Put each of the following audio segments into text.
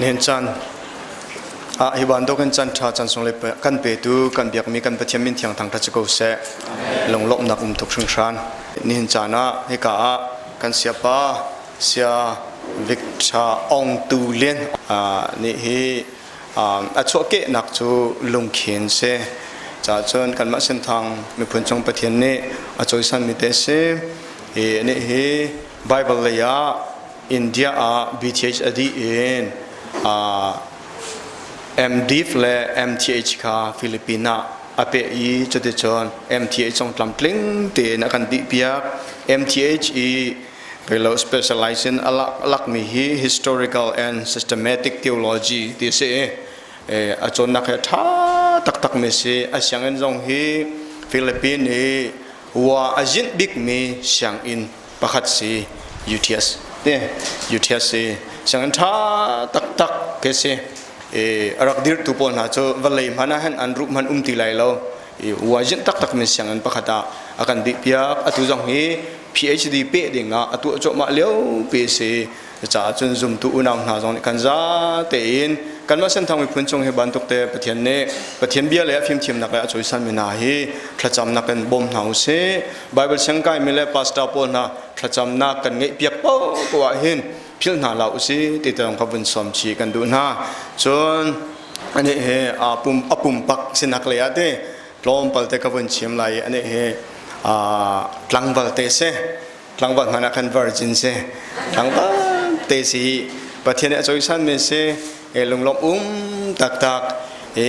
Nihin caan ah hi bantuk in caan ṭha caan sung le kan petu kan biakmi kan Pathian min thiang thangṭhat si ko seh. Lunglawmhnak um tuk hringhran. Nihin caan ah hika ah kan siapa sia Victor Aung Tu Lian nih hi a chuahkehnak cu lungkhin si. Ca cun kanmah Senthang miphun chung Pathian nih a cawisanmi te si. Hi nih hi Bible lei ah India ah BTH a dih in MDiv le MTH kha Philippines ah a peh i cuticun MTH zong tlamtling tein a kan dihpiak. MTH i Pelo specialize in a lakmi hi historical and systematic theology ti a si i a cawnnak hi a ṭha taktak mi si. A sianginn zong hi Philippines i wa a zinh bikmi sianginn pakhat si UTS te UTS si sianginn ṭha taktak ke si. A rak dirtu pawl hna cu vawlei hmanh ah hin an ruh hmanh um ti lai lo. Wa zinh taktak mi sianginn pakhat ah a kan dih piak. Atu zong hi PhD peh ding ah a tuah cuahmah lio pi si. Caah cun zumtu unau hna zong nih kan za tein kanmah Senthang miphun chung hi bantuk te Pathian nih Pathian bia le a fimthiamnak le a cawisan mi hna hi thlacamnak in bawm hna usih. Bible siangkai mi le pastor pawl hna thlacamnak kan ngeih piak paoh ko ah hin philh hna hlah usih ti tong kha vun sawm chih kan duh hna. Cun ani he a pum a pumpak sinak lei ah te tlawmpal te ka vun chim lai i ani hi tlangval te si. Tlangval hmanh ah khan virgin si. Tlangval te si. Pathian nih a cawisan mi si. E lunglawmh um taktak. E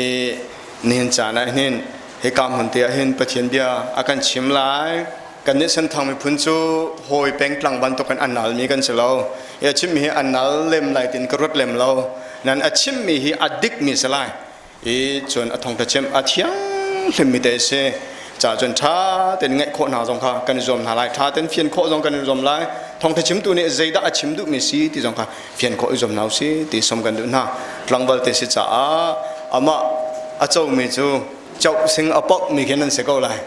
nihin caan ah hin hika hmun te ah hin Pathian bia a kan chim lai. Kan nih Senthang miphun cu hawi pengtlang bantuk in an nalmi kan si lo. E a chimmi hi an nal lem lai tin ka ruat lem lo. Nan a chimmi hi a dikmi si lai. I cun a thawngtha chim a thiang hlimmi te si. Ca cun ṭha tein ngaih khawh hna zong kha kan i zuam hna lai. Ṭha tein fian khawh zong kan i zuam lai. Thawngtha chimtu nih zeidah a chim duhmi si ti zong kha fian khawh i zuam hna usih ti som kan duh hna. Tlangval te si caah amah a comi cu coh sing a poh mi khi nan si ko lai.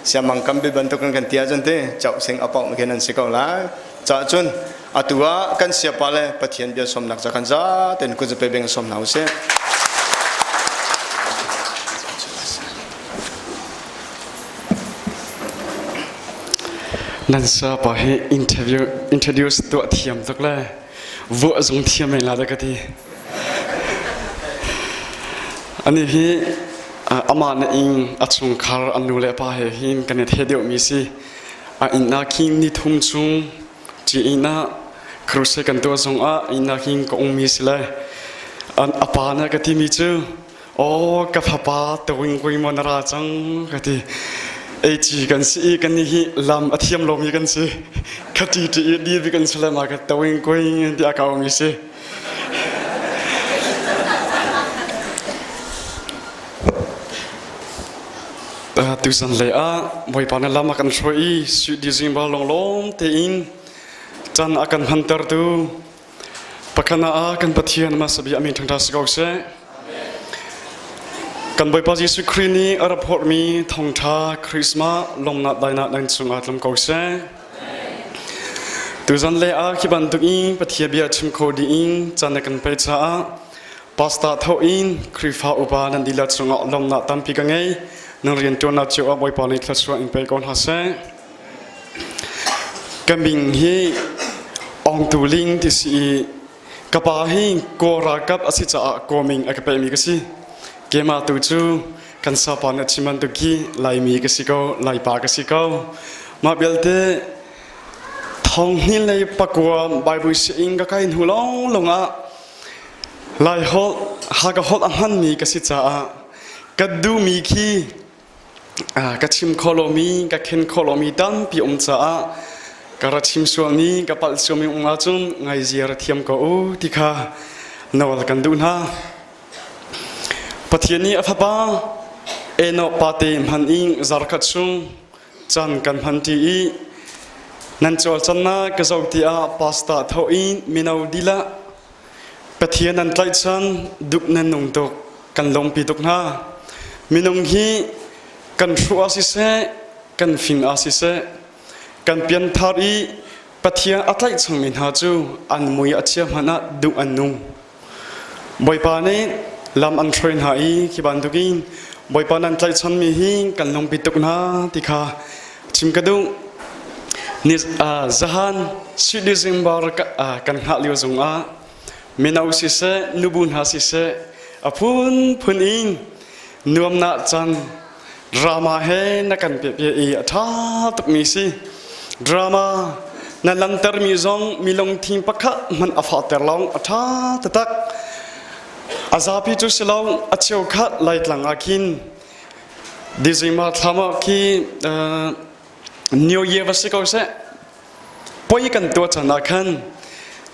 Siamang kam bi bantuk kan ti ahcun ti coh sing a poh mi khi nan si ko lai. Caah cun atu ah kan siapa le Pathian bia sawmnak ca kan za tein kut zape beng sawm hna usih. Nan sapa hi interview introduce tuah thiam tuk le vuah zung thiam men la da ka ti. Ani hi ama na ing a chungkhar an nu le pa he hin kan i the deuh mi si. A inn ah khin ni thum chung ci inn ah crusade kan tuah zong ah inn ah khin ka um mi si le an a pa na ka ti mi cu aw ka fapa tawing kui maw na ra cang ka ti. Ei ci kan si i kan ni hi lam a thiam lomi kan si. Ka ti ti i di bi kan si le ma ka tawing kui ti a kau mi si. Tuzan lei ah Bawipa na lam a kan hruai i sui di zingbar longlawm tein can a kan hmantertu pakhat ah kan Pathian hmasa bik a min thangṭhat si ko seh. Kan Bawipa Jesuh Khrih nih a rak phorhmi thawngṭha Christmas lawmnak dainak nan cungah tlung ko seh. Tuzan le ah khi bantuk in Pathian bia chim kho ding in caan na kan pek caah Pastor tho in Khrihfa upa nan dihlak cungah lawmnak tampi ka ngei. Nan rianṭuannak cio ah Bawipa nih thluachuah in pe ko hna seh. Ka min hi Aung Tu Ling ti si i ka pa hi Kawl ralkap a si caah Kawl min a ka pekmi ka si. Keimah tu cu kan sapa nih a chim bantuk hi Laimi ka si ko, Laipa ka si ko. Mah belte thong hnih lei pakua Bible sianginn ka kai hnu lawnglawng ah Laiholh Hakha holh a hmanmi ka si caah ka duhmi khi ka chim kho lomi ka khen kho lomi tampi um caah ka ra chim sualmi ka palh sualmi um ahcun ngaizia ra thiam ko u ti kha nawl kan duh hna. Pathian nih a fapa Enoch pate hman in zarkhat chung caan kan hman ṭi i nan cawlcannak ka zoh tiah pastor tho in mino dilah Pathian nan tlaihchan duk nan nung tuk kan lungpi tuk hna. Minung hi kan hruh ah siseh kan fing ah siseh kan pianthar i Pathian a tlaihchangmi hna cu an mui a chia hmanh ah duh an nung. Bawipa nih lam an hruai hna i khi bantukin Bawipa nan tlaihchanmi hi kan lungpi tuk hna ti kha chim ka duh. Ni zahan Sweet December kan hngah lio zongah mino siseh nubu hna siseh a phunphun in nuamnak can drama he na kan piahpiah i a ṭha tukmi si. Drama na lantermi zong mi lungthin pakhat hmanh a fahter lo a ṭha taktak. A zapi cu si lo a cheukhat Laitlang ah khin December thlam ah khi New Year va si ko seh poi kan tuah chan ah khan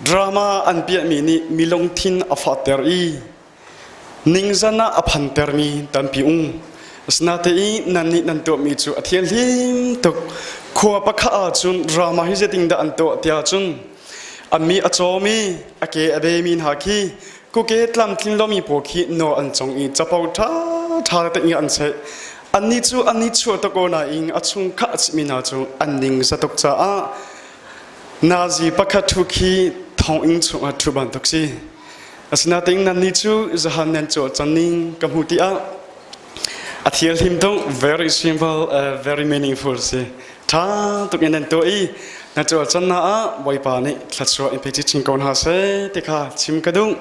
drama an piahmi nih mi lungthin a fahter i ningzan ah a phantermi tampi um. Asinain nannih nan tuahmi cu a thianghlim tuk. Khua pakhat ahcun drama hi zeitindah an tuah tiah cun a mi a cawmi a ke a bemi hna khi kuke tlamtling lomi pawl khi nawl an cong i capo ṭha ṭha te in an seh. Annih cu an i chuah tuk ko nain a chungkhar a chimmi hna cu an ning za tuk caah nazi pakhat ṭhu khi thonginn chungah ṭhu bantuk si. Asinain nannih cu zahan nan cawh cang ning ka hmu tiah a thianghlim tuk very simple very meaningful si ṭha tuk in nan tuah i na cawh can na ah Bawipa nih thluachuah in pe chin ko hna seh ti kha chim ka duh.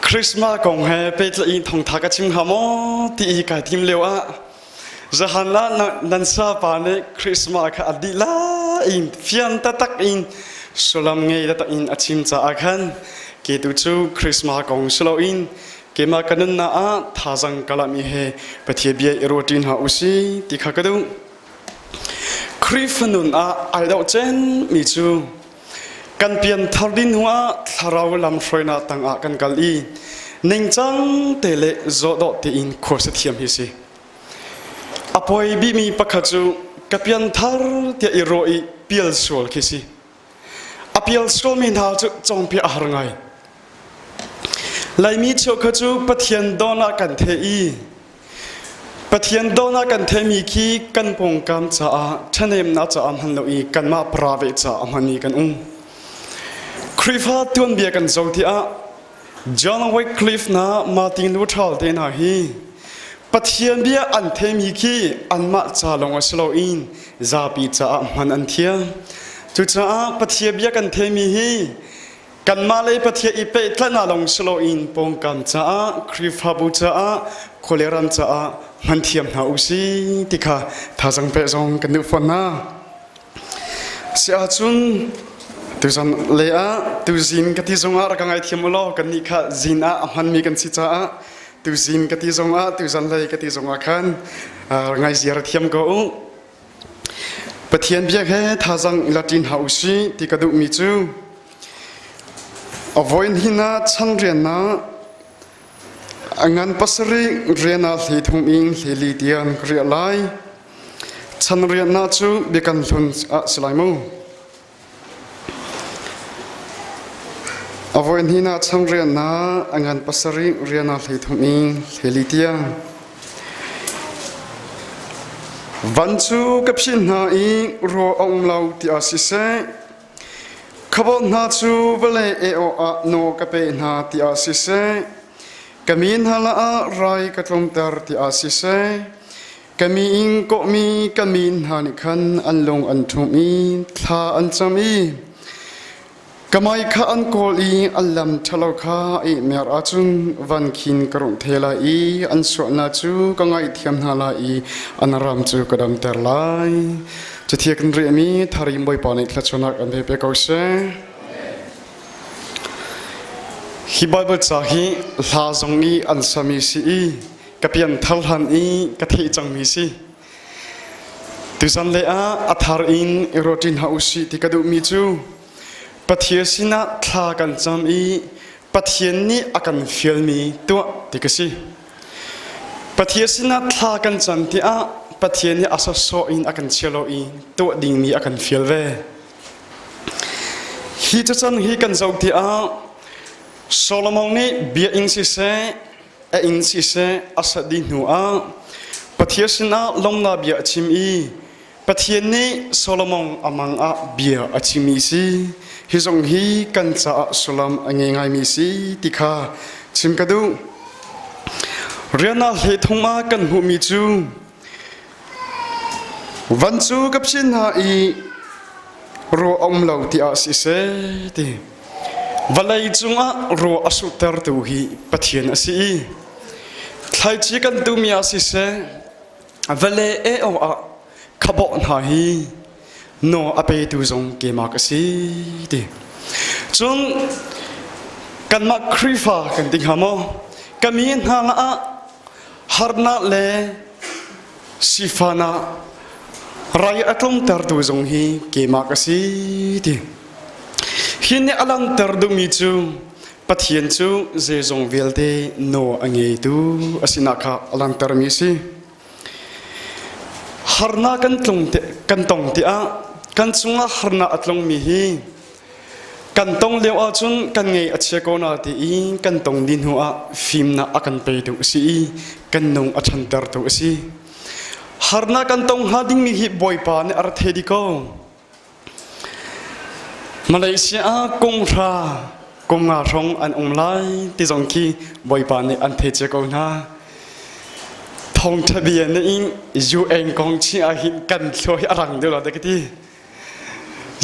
Christmas kong he pehtlaih in thawngtha ka chim hnga maw ti i kai tim lio ah Zahan ah nan sapa nih Christmas kha a dih la in fiang taktak in sullam ngei taktak in a chim caah khan ke tu cu Christmas kong si loin keimah ka nunnak ah thazang ka lami he Pathian bia i ruahṭi hna usih ti kha ka duh. Khrihfa nun ah ai doh cemmi cu kan pianthar din hnuah thlarau lamhruainak tangah kan kal i ningcang te le zawhdawh tein khuasa thiam hi si. A poi bimi pakhat cu ka pianthar tiah i ruah i pial sual khi si. A pial sualmi hna cu cawngpiak a har ngai. Laimi cheukhat cu Pathian dawn ah kan theh i Pathian dawnak kan theimi khi kan pawngkam caah ṭhahnemnak caah hman lo i kanmah private caah a hmanmi kan um. Khrihfa tuanbia kan zoh tiah John Wycliffe na Martin Luther te hna hi Pathian bia an theimi khi anmah ca lawng a si loin zapi caah hman an thiam. Cucaah Pathian bia kan theimi hi Kanmah le Pathian i pehtlaihnak lawng si loin pawngkam caah, Khrihfabu caah, khuale ram caah hman thiam hna u si ti kha thazang pek zong kan duh fawn hna. Si ahcun tuzan le ah tuzin ka ti zongah rak ka ngaithiam u law kannih kha zin ah a hmanmi kan si caah tuzin ka ti zongah tuzan lei ka ti zongah khan ngaiziar thiam ko u. Pathian biak he thazang i la ṭi hna u sih ti ka duhmi cu a voin hin ah chan rian ah a ngan pasarih rian ah hlei thum in hlei li tiang ka riah lai. Chan rian ah cu biakam hlun ah si lai mu. A voihnihnak chang riannak a ngan pasarih rian ah 13 in 14 tiang. Van cu ka phih hna i ruah a um lo tiah siseh, khabawt hna cu vawlei eh awkah nawl ka pe hna tiah siseh, ka mi hna lakah rai ka tlungter tiah siseh, Ka mi in kawhmi ka mi hna nih khan an lung an ṭhum i thla an cam i ka mei kha an kawl i an lam ṭhalo kha a ihmer ahcun van khin ka rungh the lai i an sualnak cu ka ngaihthiam hna lai i an ram cu ka damter lai. Cuthil kan riahmi Tharim Bawipa nih thluachuahnak an pe pe ko seh. Hi Baibal ca hi hla zong i an sami si i ka pianthar hlan i ka theih cangmi si. Tuzan le ah a thar in i ruahṭi hna usih ti ka duhmi cu Pathian sinah thla kan cam i Pathian nih a kan fialmi tuah ti ka si. Pathian sinah thla kan cam tiah Pathian nih a sawsawh in a kan chia lo i tuah dingmi a kan fial ve. Hi cacan hi kan zoh tiah Solomon nih biakinn siseh a inn siseh a sat dih hnu ah Pathian sinah lawmnak bia a chim i Pathian nih Solomon a mang ah bia a chimmi si. Hi zong hi kan caah sullam a ngei ngaimi si ti kha chim ka duh. Rian ah hlethung ah kan hmuhmi cu van cu ka phin hna i ruah a um lo tiah siseh ti. Vawlei cungah ruah a suhtertu hi Pathian a si i thlaici kan tuhmi ah siseh vale e awk ah khabawh hna hi naw a petu zong keimah ka si ti. Cun kanmah Khrihfa kan ti hnga maw? Ka mi hna ah harnak le sifahnak rai a tlungtertu zong hi keimah ka si ti. Hi nih a langhter duhmi cu Pathian cu zeizong vialte nawl a ngeitu a sinak kha a langhtermi a si. Harnak kan tlung kan tong tiah kan cungah harnak a tlungmi hi kan tong lio ahcun kan ngei a chia ko na ti i kan tong dih hnu ah fimnak a kan petu a si i kan nung a ṭhantertu a si. Harnak kan tong hnga dingmi hi Bawipa nih a ra thei dih ko. Malaysia ah kum hra kum nga hrawng an um lai ti zong khi Bawipa nih an thei cia ko hna. Thawngṭha bia nih in UN kong chim ah hin kan thluak hi a rang deuh lo ka ti.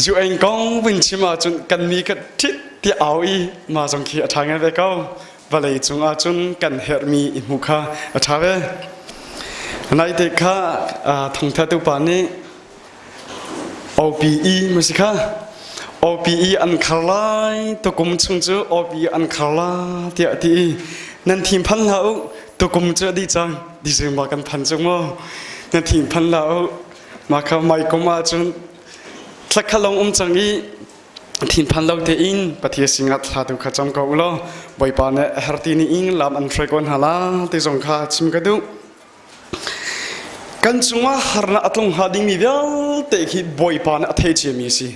UN kong vun chim ahcun kan mi ka ṭhit ti au i mah zong khi a ṭha ngai ve ko. Vawlei cung ahcun kan herhmi i hmuh kha a ṭha ve. Naite kha thawngṭha tu pa nih OPE ma si kha OPE an khar lai tukum chung cu OPE an khar la tiah ti i nan thim phan hlah u tukum cu a dih cang December kan phan cu mu nan thim phan hlah u mah kha mai kum ahcun thlakha lawng um cang i thinphan lo tein Pathian singah thla tu kha cam ko u law Bawipa nih a herti ni in lam an hruai ko hna la ti zong kha chim ka duh. Kan cungah harnak a tlung hnga dingmi vialte khi Bawipa nih a thei ciami a si.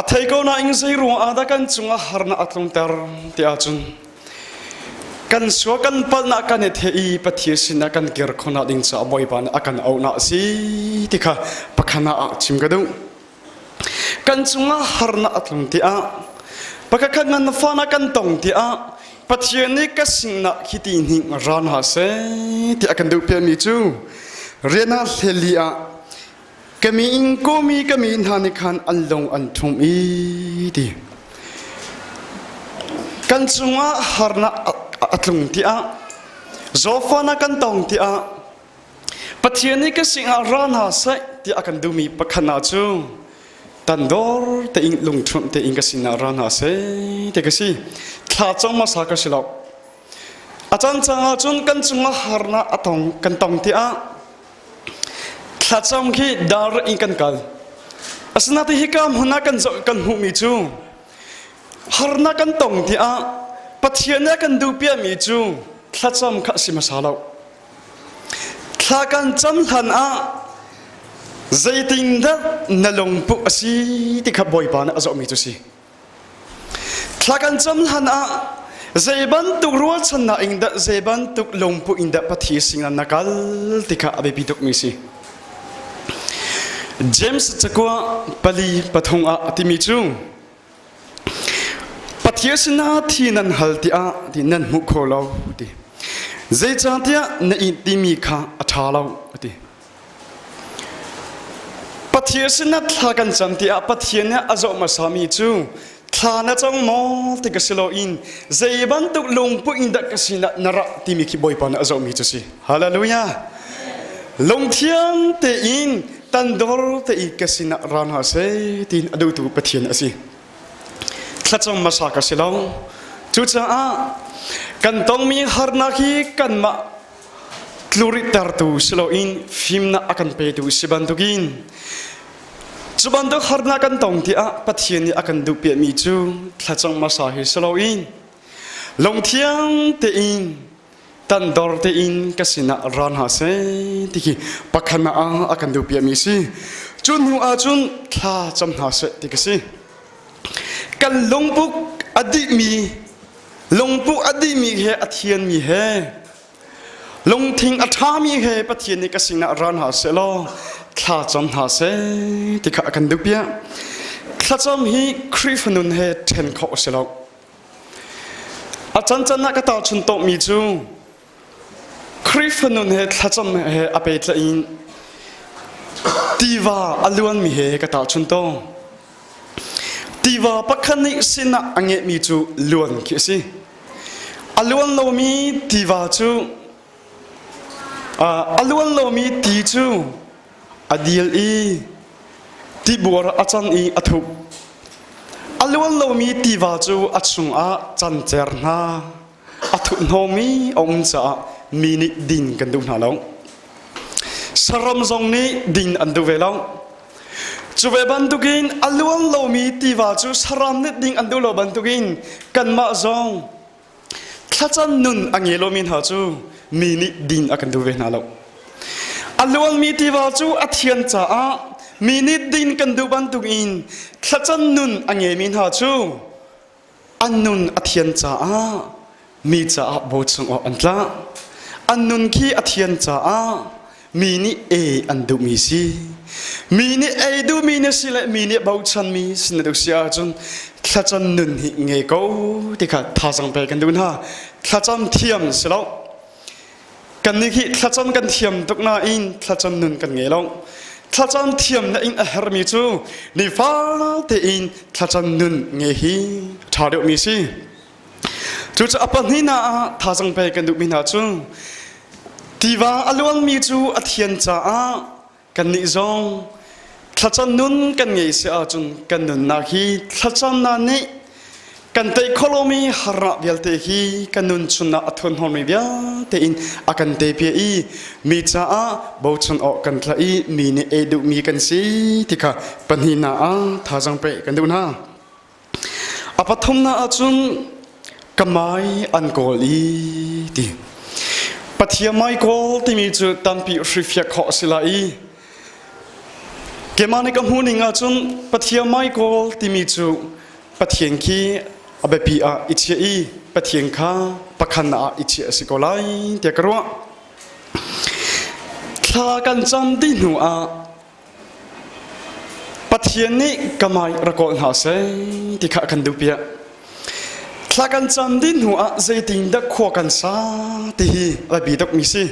A thei ko nain zei ruang ah dah kan cungah harnak a tlungter ti ahcun kan sual kan palhnak kan i theh i Pathian sinah kan kir khawhnak ding caah Bawipa nih a kan auhnak a si ti kha pakhat ah chim ka duh. Kan cungah harnak a tlung tiah pakhatkhat ngan fahnak kan tong tiah Pathian nih ka sinah hi ti hning ra hna seh tiah kan duh piakmi cu rian ah hleli ah ka mi in komi ka mi hna nih khan an lung an ṭhum i ti kan cungah harnak a tlung tiah zawfahnak kan tong tiah Pathian nih ka sinah ra hna seh tiah a kan duhmi pakhat hna cu tandor tein lungṭhumh tein ka sinah ra hna seh ti ka si. Thla cang hmasa ka si lo. A caan cang ahcun kan cungah harnak a tong kan tong tiah thlacam khi dar in kan kal. Asinain hika hmun ah kan zoh kan hmuhmi cu harnak kan tong tiah Pathian nih a kan duhpiakmi cu thlacam kha a si hmasa lo. Thla kan cam hlan ah zeitindah na lungput a si ti kha Bawipa nih a zohmi cu si. Thla kan cam hlan ah zei bantuk ruahchannak in dah zei bantuk lungput in dah Pathian sinah na kal ti kha a biapi tukmi si. James cakua pali pathum ah a timi cu Pathian sinah thi nan hal tiah ti nan hmuh kho lo ti. Zeicahtiah na in timi kha a ṭha lo a ti. Pathian sinah thla kan cam tiah Pathian nih a zoh hmasami cu thla na cang maw ti ka si loin zei bantuk lungput in dah ka sinah na ra timi khi Bawipa nih a zohmi cu si. Hallelujah. Lungthiang tein tandor te i ka sinah ra hna seh tiin a duhtu Pathian a si. Thlacam hmasa ka si lo. Cucaah kan tongmi harnak hi kanmah tlurihtertu si loin fimnak a kan petu si bantukin cu bantuk harnak kan tong tiah Pathian nih a kan duhpiakmi cu thlacam hmasa hi si loin lungthiang tein tandor tein ka sinah ra hna seh ti khi pakhat ah a kan duhpiakmi si. Cu hnu ahcun thla cam hna seh ti ka si. Kan lungpuk a dihmi lungpuk a dihmi he a thianmi he lungthing a ṭhami he Pathian nih ka sinah ra hna seh law thla cam hna seh ti kha a kan duhpiak. Thlacam hi Khrihfa nun he ṭhen khawh a si lo. A cancan ah ka tahchun tawhmi cu Khrihfa nun he thlacam he a pehtlaih in tiva a luanmi he ka tahchun tawn. Tiva pakhat nih sinah a ngeihmi cu luan khi a si. A luan lomi tiva cu a luan lomi ti cu a dil i tibuar a can i a thup. A luan lomi tiva cu a chungah cancer hna a thuhnawmi a um caah mi nih din kan duh hna lo. Saram zong nih din an duh ve lo. Cu ve bantukin a luan lomi tiva cu saram nih ding an duh lo bantukin kanmah zong thlacam nun a ngei lomi hna cu mi nih din a kan duh ve hna lo. A luanmi tiva cu a thian caah mi nih din kan duh bantukin thlacam nun a ngeimi hna cu An nun a thian caah mi caah bawchung awk an tla. An nun khi a thian caah mi nih ei an duhmi si. Mi nih ei duhmi na si le mi nih bochanmi si na duh si ahcun thlacam nun hi ngei ko ti kha thazang pe kan duh hna. Thlacam thiam si lo. Kannih hi thlacam kan thiam tuk nain thlacam nun kan ngei lo. Thlacam thiam na in a hermi cu nifa tein thlacam nun nge hi ṭha deuhmi si. Cucu a pahnihnak ah thazang pe kan duhmi hna cu tiva a luangmi cu a thian caah Kannih zong thlacam nun kan ngei si ahcun kan nunnak hi thlacamnak nih kan tei kho lomi harnak vialte hi kan nun chungah a thuanhawmmi vialte in a kan te i mi caah bochan awk kan thlah i mi nih ei duhmi kan si ti kha pahnihnak ah thazang pe kan duh hna. A pathumnak ahcun ka mai an kawl i ti. Pathian mai kawl timi cu tampi hrifiak khawh a si lai i keimah nih ka hmuh ning ahcun Pathian mai kawl timi cu Pathian khi a biapi ah i chiah i Pathian kha pakhan ah i chiah a si ko lai tiah ka ruah. Thla kan cam dih hnu ah Pathian nih ka mai rak kawl hna seh ti kha a kan duhpiak. Thla kan cam dih hnu ah zeitindah khua kan sa ti hi a biapi tukmi si.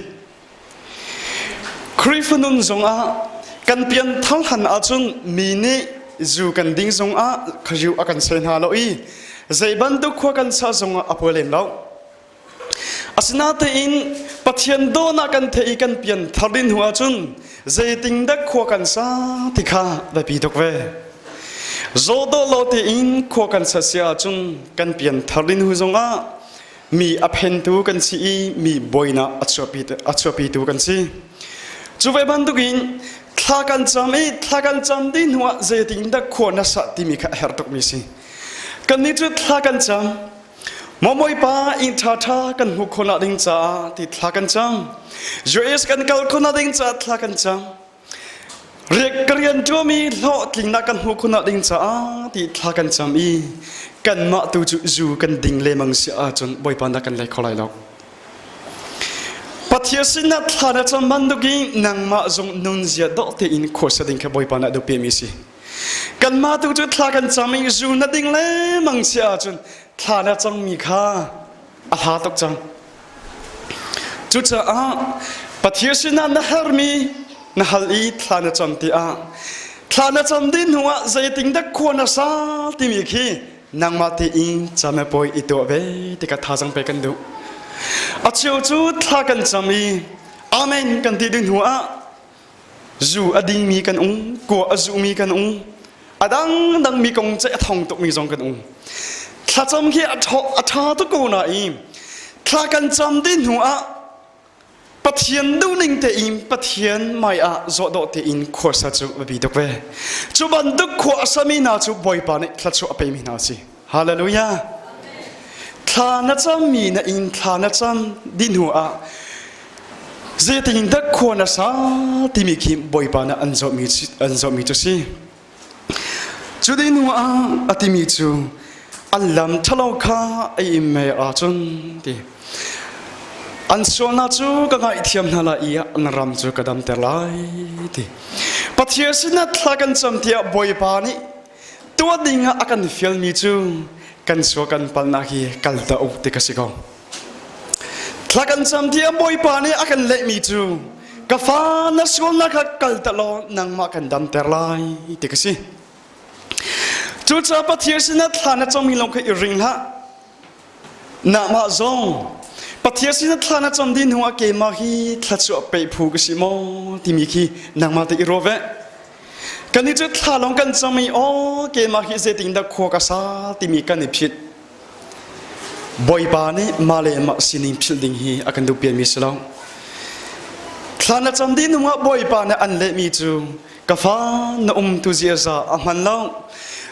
Khrihfa nun zongah kan pianthar hlan ahcun mi nih zu kan ding zongah khazu a kan soi hna lo i zei bantuk khua kan sa zongah a poi lem lo. Asinain Pathian dawhnak kan theih i kan pian thar ding hnu ahcun zeitindah khua kan sa ti kha biapi tuk ve. Zaw dawh lo tein khua kan sa si ahcun kan pian thar ding hnu zongah mi a phentu kan si i mi buainak a chuahpitu kan si. Cu ve bantukin thla kan cam i thla kan cam dih hnuah zeitindah khua na sa timi kha a herh tukmi si. Kannih cu thla kan cam Maw Bawipa inn ṭhaṭha kan hmuh khawhnak ding caah ti thla kan cam. US kan kal khawhnak ding caah thla kan cam. Riak ka rian ṭuami hlawhtlingnak kan hmuh khawhnak ding caah ti thla kan cam i kanmah tu cu zu kan ding lemang si ahcun Bawipa na kan lei kho lai lo. Pathian sinah thla na cam bantukin nangmah zong nunzia dawh tein khuasa ding kha Bawipa nih a duhpimi si. Kanmah tu cu thla kan cam i zu na ding lengmang si ahcun thla na cangmi kha a hla tuk cang. Cucaah Pathian sinah na hermi na hal i thla na cam tiah thla na cam dih hnuah zeitindah khua na sa timi khi nangmah tein camepawi i tuah ve tikah thazang pe kan duh. A cheu cu thla kan cam i Amen kan ti dih hnuah zu a dingmi kan um kua a zuhmi kan um a dangdang mi kong ceih a thong tukmi zong kan um thlacam khi a ṭha tuk ko nain thla kan cam dih hnu ah Pathian duhning tein Pathian mai ah zawhdawh tein khuasa cu biapi tuk ve cu bantuk khua a sami hna cu Bawipa nih thluachuah a pemi hna a si Hallelujah thla na cammi na inn thla na cam dih hnu ah zeitindah khua na sa timi khi Bawipa nih an zohmi an zohmi cu si cu dih hnu ah a timi cu an lam ṭhalo kha a im me ahcun ti an sualnak cu ka ngaihthiam hna lai i an ram cu ka damter lai ti Pathian sinah thla kan cam tiah Bawipa nih. Tuah ding ah a kan fialmi cu kan sual kan palnak hi kal ta u ti ka si ko. Thla kan cam ti a Bawipa nih a kan lehmi cu ka fa na sualnak kha kal ta law nangmah kan damter lai ti ka si. Cucaah Pathian sinah thla na cammi lawng kha i ring hlah. Nahmah zong Pathian sinah thla na cam dih hnu ah keimah hi thluachuah pe phu ka si maw timi khi nangmah te i ruah ve. Kan i cu thla lawng kan cam i aw keimah hi zeitin dah khua ka sa timi kan i phit. Bawipa nih mah le mah sining philh ding hi a kan duh piakmi si lo. Thla na cam dih hnu ah Bawipa nih an lehmi cu Ka fa na umtu ziaza a hman lo.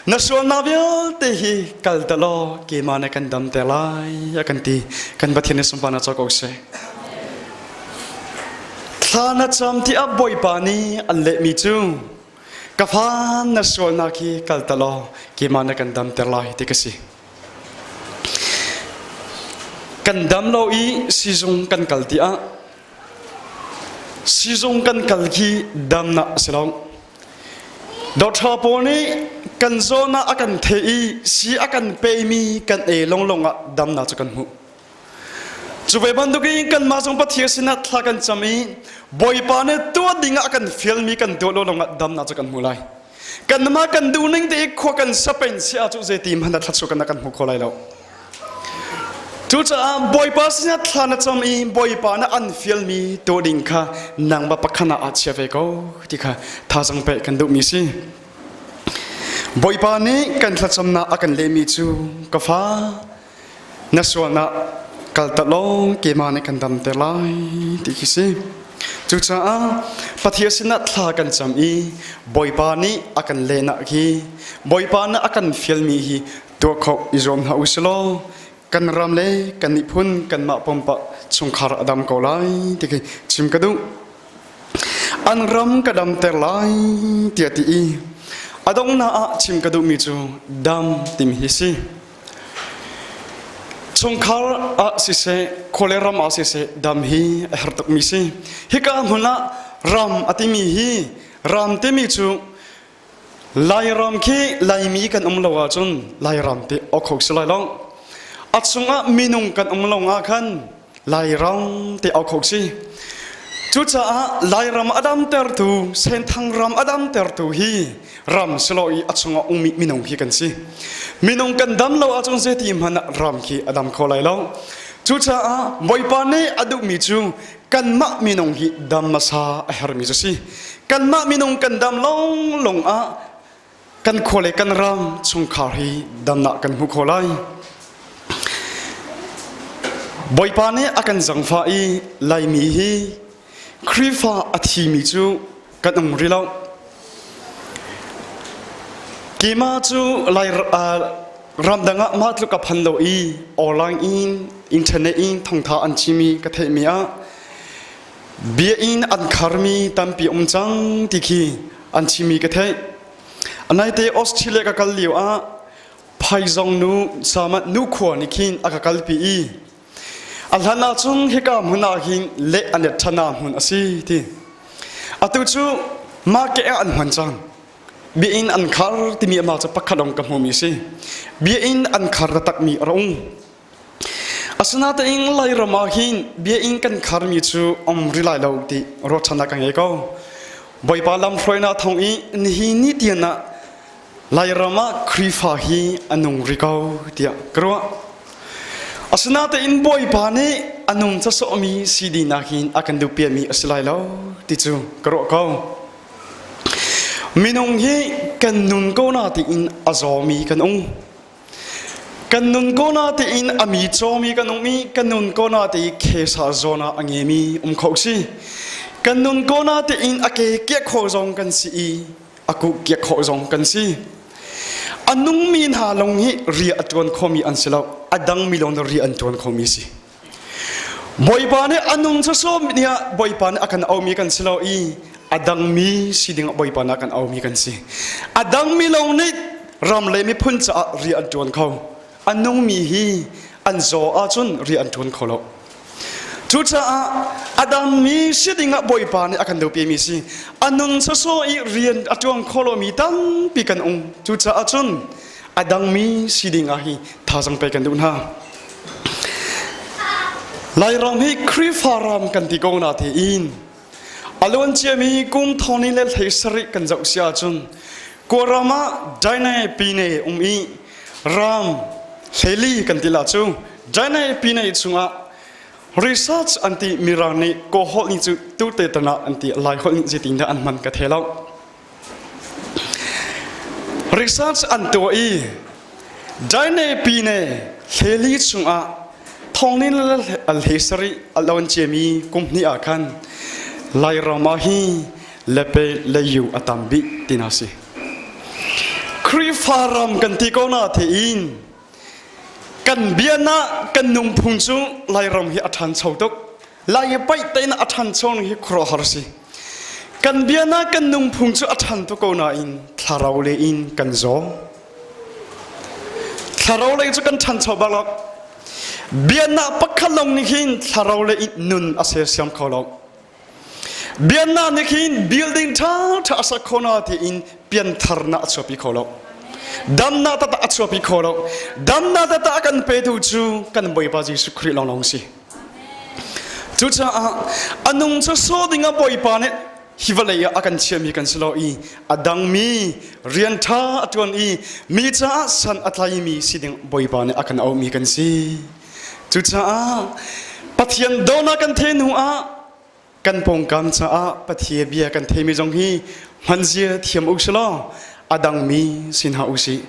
Na sualnak vialte hi kal ta law keimah nih kan dam te lai a kan ti. Kan Pathian nih sunparnak co ko seh. Thla na cam ti ah Bawipa nih an lehmi cu ka fa na sualnak hi kal ta law keimah nih kan damter lai ti ka si. Kan dam lo i sizung kan kal ti ah Sizung kan kal khi damnak a si lo. Doctor pawl nih kan zawn ah a kan theh i si a kan pemi kan ei longlong ah damnak cu kan hmuh. Cu ve bantukin kanmah zong Pathian sinah thla kan cam i Bawipa nih tuah ding ah a kan fialmi kan tuah lo longah damnak cu kan hmu lai. Kanmah kan duh ning te i khua kan sapen si ah cu zeiti hmanh ah thluachuah kan kan hmu kho lai lo. Cucaah Bawipa sinah thla na cam i Bawipa na an fialmi tuah ding kha nangmah pakhat ah chia ve ko ti kha thazang pek kan duhmi si. Bawipa nih kan thlacamnak a kan lehmi cu ka fa na sualnak kal ta lawng keimah nih kan damter lai ti khi si. Cucaah Pathian sinah thla kan cam i Bawipa nih a kan lehnak hi Bawipa nih a kan fialmi hi tuah khawh i zuam hna u silaw kan ram le kan miphun kanmah pumpak chungkhar a dam ko lai ti khi chim ka duh. An ram ka damter lai tiah ti i a donghnak ah chim ka duhmi cu dam timi hi si. Chungkhar ah siseh, khua le ram ah siseh dam hi a herh tukmi si. Hika hmun ah ram a timi hi ram timi cu Lairam khi Laimi kan um lo ahcun Lairam ti awk kho si lai lo. A chungah minung kan um lo ah khan Lairam ti awk kho si. Cucaah Lairam a damtertu, Senthang ram a damtertu hi ram si lo i a chungah ummi minung hi kan si. Minung kan dam lo ahcun zeiti hmanh ah ram khi a dam kho lai lo. Cucaah Bawipa nih a duhmi cu kanmah minung hi dam hmasa a hermi cu si kanmah minung kan dam lawnglawng ah kan khua le kan ram chungkhar hi damnak kan hmu kho lai Bawipa nih a kan zangfah i Laimi hi Khrihfa a thimi cu kan um rih lo keimah cu Lai ramdang ah mah tluk ka phan lo i online in internet in thawngtha an chimi ka theihmi ah bia in an kharmi tampi um cang ti khi an chimi ka theih anaite Australia ka kal lio ah phaizong nu sama nu khua nih khin a ka kalpi i a hlan ah cun hika hmun ah hin leh an let ṭhan hmun a si ti atu cu market ah an hman cang Biainn an khar timi amah cu pakhat lawng ka hmumi a si. Biainn an khar taktakmi a ung. Asinain Lairam ah hin biainn kan kharmi cu um rih lai lo ti ruahchannak ka ngei ko. Bawipa lamhruainak thawng i nihin ni tian ah Lairam ah Khrihfa hi a nung rih ko tiah ka ruah. Asinain Bawipa nih a nung sawsawhmi si dingnak hin a kan duhpiakmi a si lai lo ti cu ka ruah ko. Minung hi kan nun ko na tiin a zawmi kan um. Kan nun ko na tiin a mi cawmi kan um i kan nun ko na ti khesa zawn ah a ngemi um kho si. Kan nun ko na tiin a ke kiak kho zong kan si i a ku kiak kho zong kan si. A nungmi hna lawng hi ria a ṭuan khomi an si lo. A dangmi lawng ria an ṭuan khomi si. Bawipa nih a nung sawsawm ni ah Bawipa nih a kan aumi kan si lo i a dangmi si ding ah Bawipa nih a kan aumi kan si. A dangmi lawng nih ram le miphun caah rian an ṭuan kho. A nungmi hi an zaw ahcun rian an ṭuan kho lo. Cucaah A dammi si dingah Bawipa nih a kan dopimi si. A nung sawsawh i rian a ṭuan kho lomi tampi kan um. Cucaah cun a dangmi si dingah hi thazaang pe kan duh hna. Lairam hi Khrihfa ram kan ti ko na tein a luan ciami kum thawni le hlei sarih kan zoh si ahcun Kawlram ah Dainai Pine um i ram hleli kan ti la cu Dainai Pine chungah research an ti mirang nih kaw holh nih cu tute tana an ti lai holh nih zeitin dah an hman ka the lo research an tuah i Daine pine hleli chungah thongnin le hlei sarih a lawn ciami kum hnih ah khan Lairam ah hi lepe leyu a tam bik tina si Khrihfa ram kan ti ko na thein kan biana kan nungphung cu Lairam hi a ṭhancho tuk. Lai i paih tein a ṭhancho ning hi khuaruahhar si. Kan biana kan nungphung cu a ṭhan tuk ko nain thlarau le in kan zaw. Thlarau lei cu kan ṭhancho bak lo. Biana pakhat lawng nih hin thlarau le in nun a sersiam kho lo. Bianna nih hin building ṭha ṭha a sak kho na tiin piantharnak a chuahpi kho lo. Damnak taktak a chuahpi kho lo. Damnak taktak a kan petu cu kan Bawipa Jesuh Khrih lawnglawng si. Cucaah a nung cu sawh ding ah Bawipa nih hi vawlei ah a kan chiahmi kan si lo i a dangmi rian ṭha a ṭuan i mi caah san a tlaimi si ding Bawipa nih a kan auhmi kan si. Cucaah Pathian dawtnak kan theih hnu ah kan pawngkam caah Pathian bia kan theimi zong hi hmanzia thiam u silaw a dangmi si hna u sih.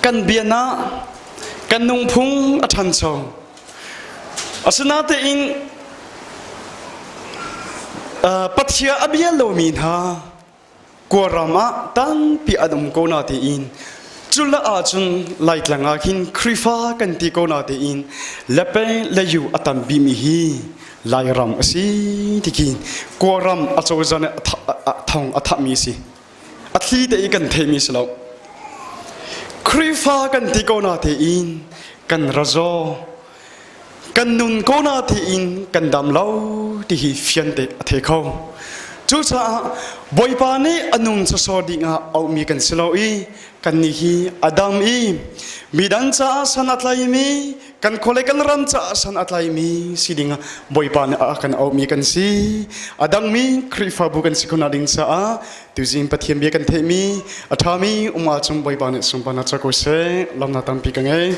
Kan biana kan nungphung a ṭhancho. Asinatein Pathian a bia lomi hna Kawlram ah tampi an um ko na tiin cula ahcun Laitlang ah khin Khrihfa kan ti ko na tiin lepe le yu a tam bimi hi Lairam a si ti khi Kawlram a cozah nih thong a thahmi a si. A thli te i kan theimi si lo. Khrihfa kan ti ko na tiin kan razaw kan nun ko na tiin kan dam lo ti hi fiante a thei kho. Cucaah Bawipa nih a nung sawsawh ding ah auhmi kan si lo i kannih hi a dam i midang caah san a tlaimi kan khua le kan ram caah san a tlaimi si ding ah Bawipa nih a kan auhmi kan si. A dangmi Khrihfabu kan si khona ding caah tuzing Pathian bia kan theihmi a ṭhami um ahcun Bawipa nih sunparnak co ko seh. Lawmnak tampi ka ngei.